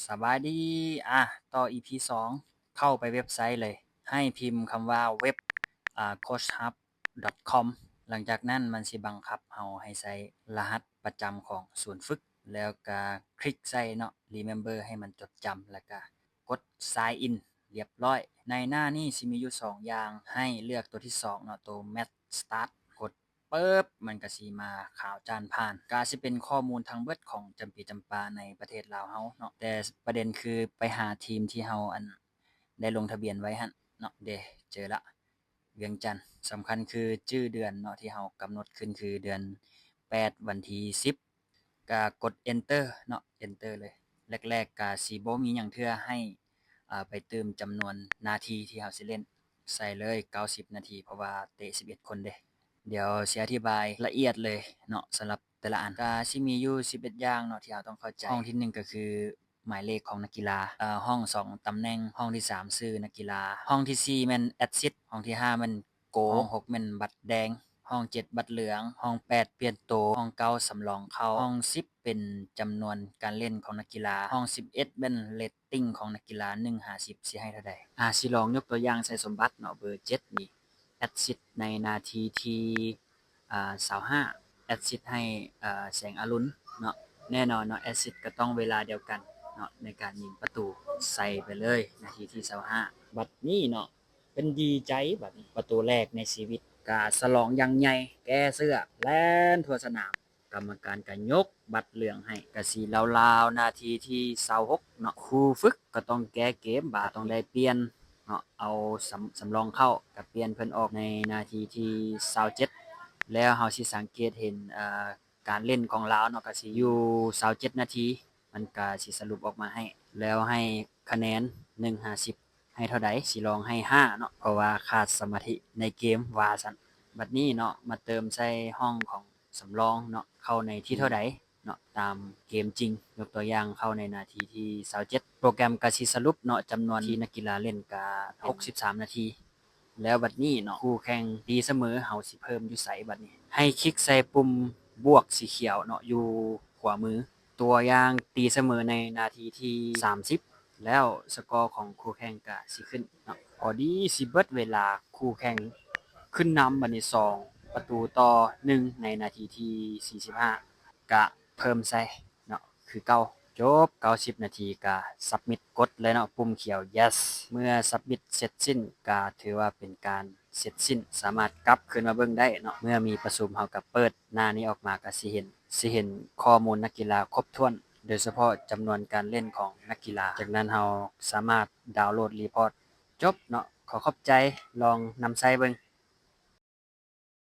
ສະບາຍດີ ອາ ຕໍ່ ອີພີສອງ ເຂົ້າໄປເວັບໄຊເລີຍ ໃຫ້ພິມຄຳວ່າ ເວັບ ອາ coachhub.com ຫຼັງຈາກນັ້ນມັນຊິບັງຄັບເຮົາໃຫ້ໃສ່ລະຫັດປະຈຳຂອງສູນຝຶກ ແລ້ວກະຄລິກໃສ່ເນາະ remember ໃຫ້ມັນຈົດຈຳ ແລ້ວກະກົດ sign in ລຽບຮ້ອຍ. ໃນໜ້ານີ້ຊິມີຢູ່ສອງຢ່າງໃຫ້ເລືອກ ຕົວທີສອງເນາະ ຕົວ Match Start ກົດ ປຶບ ມັນກະຊິມາຂາວຈານຜ່ານ ກະຊິເປັນຂໍ້ມູນທັງເບິດຂອງຈຳປີຈຳປາໃນປະເທດລາວເຮົາເນາະ ແຕ່ປະເດັນຄືໄປຫາທີມທີ່ເຮົາ ອັນ ໄດ້ລົງທະບຽນໄວ້ຫັ້ນເນາະ ເດ ເຈີລະ ວຽງຈັນ. ສຳຄັນຄືຈື່ເດືອນເນາະ ທີ່ເຮົາກຳນົດຂຶ້ນຄືເດືອນແປດ ວັນທີສິບ ກະກົດ enter ເນາະ enter ເລີຍ. ແລກໆກະຊິບໍ່ມີຫຍັງເທື່ອ ໃຫ້ ອາ ໄປຕື່ມຈຳນວນນາທີທີ່ເຮົາຊິເລ່ນ ໃສ່ເລີຍເກົ້າສິບນາທີ ເພາະວ່າເຕະສິບເອັດຄົນເດ້. ດຽວຊິອະທິບາຍລະອຽດເລີຍເນາະ ສຳລັບແຕ່ລະອັນ ກະຊິມີຢູ່ສິບເອັດຢ່າງເນາະ ທີ່ເຮົາຕ້ອງເຂົ້າໃຈ. ຫ້ອງທີໜຶ່ງກະຄືໝາຍເລກຂອງນັກກິລາ, ຫ້ອງສອງຕຳແໜ່ງ, ຫ້ອງທີສາມຊື່ນັກກິລາ, ຫ້ອງທີສີ່ແມ່ນ assist, ຫ້ອງທີຫ້າແມ່ນ ໂກ, ຫ້ອງຫົກແມ່ນບັດແດງ, ຫ້ອງເຈັດບັດເຫຼືອງ, ຫ້ອງແປດປ່ຽນໂຕ, ຫ້ອງເກົ້າສຳລອງເຂົ້າ, ຫ້ອງສິບເປັນຈຳນວນການເລ່ນຂອງນັກກິລາ, ຫ້ອງສິບເອັດແມ່ນ rating ຂອງນັກກິລາ ໜຶ່ງຫາສິບ ຊິໃຫ້ເທົ່າໃດ. ອາ ຊິລອງຍົກຕົວຢ່າງໃສ່ສົມບັດເນາະ ເບີເຈັດນີ້ assist ໃນນາທີທີ ອາ ຊາວຫ້າ assist ໃຫ້ ອາ ແສງອາລຸນເນາະ. ແນ່ນອນເນາະ assist ກໍຕ້ອງເວລາດຽວກັນເນາະ ໃນການຍິງປະຕູ ໃສ່ໄປເລີຍນາທີທີຊາວຫ້າ. ບັດນີ້ເນາະ ເພິ່ນດີໃຈບັດນີ້ ປະຕູແລກໃນຊີວິດ ກະສະຫຼອງຢ່າງໃຫຍ່ ແກ້ເສື້ອ ແລ່ນທົ່ວສະໜາມ. ກຳມະການກະຍົກບັດເຫຼືອງໃຫ້ ກະຊິລາວໆນາທີທີຊາວຫົກເນາະ. ຄູຝຶກກໍຕ້ອງແກ້ເກມບາດ ຕ້ອງໄດ້ປ່ຽນເນາະ ເອົາສຳ ສຳລອງເຂົ້າ ກະປ່ຽນເພິ່ນອອກໃນນາທີທີຊາວເຈັດ ແລ້ວເຮົາຊິສັງເກດເຫັນ ເອີ ການເລ່ນຂອງລາວເນາະ ກະຊິຢູ່ຊາວເຈັດນາທີ ມັນກະຊິສະຫຼຸບອອກມາໃຫ້ ແລ້ວໃຫ້ຄະແນນໜຶ່ງຫາສິບ ໃຫ້ເທົ່າໃດ? ຊິລອງໃຫ້ຫ້າເນາະ ເພາະວ່າຂາດສະມາທິໃນເກມວ່າຊັ້ນ. ບັດນີ້ເນາະ ມາເຕີມໃສ່ຫ້ອງຂອງສຳລອງເນາະ ເຂົ້າໃນທີເທົ່າໃດເນາະ ຕາມເກມຈິງ. ຍົກຕົວຢ່າງເຂົ້າໃນນາທີທີຊາວເຈັດ ໂປຣແກຣມກະຊິສະຫຼຸບເນາະ ຈຳນວນທີ່ນັກກິລາເລ່ນກະຫົກສິບສາມນາທີ ແລ້ວບັດນີ້ເນາະ ຄູ່ແຂ່ງຕີສະເໝີ ເຮົາຊິເພີ່ມຢູ່ໃສບັດນີ້? ໃຫ້ຄລິກໃສ່ປຸ່ມບວກສີຂຽວເນາະ ຢູ່ຂວາມື. ຕົວຢ່າງຕີສະເໝີໃນນາທີທີສາມສິບ ແລ້ວສະກໍຂອງຄູ່ແຂ່ງກະຊິຂຶ້ນເນາະ. ພໍດີຊິເບິດເວລາ ຄູ່ແຂ່ງຂຶ້ນນຳບັດນີ້ສອງປະຕູຕໍ່ໜຶ່ງ ໃນນາທີທີສີ່ສິບຫ້າ ກະເພີ່ມໃສ່ເນາະ ຄືເກົ່າ. ຈົບເກົ້າສິບນາທີກະ submit ກົດເລີຍເນາະ ປຸ່ມຂຽວ yes. ເມື່ອ submit ເສັດສິ້ນ ກະຖືວ່າເປັນການເສັດສິ້ນ ສາມາດກັບຄືນມາເບິ່ງໄດ້ເນາະ. ເມື່ອມີປະຊຸມ ເຮົາກະເປີດໜ້ານີ້ອອກມາ ກະຊິເຫັນ ຊິເຫັນຂໍ້ມູນນັກກິລາຄົບຖ້ວນ ໂດຍສະເພາະຈຳນວນການເລ່ນຂອງນັກກິລາ. ຈາກນັ້ນເຮົາສາມາດດາວໂຫຼດ report. ຈົບເນາະ. ຂໍຂອບໃຈ, ລອງນຳໃຊ້ເບິ່ງ.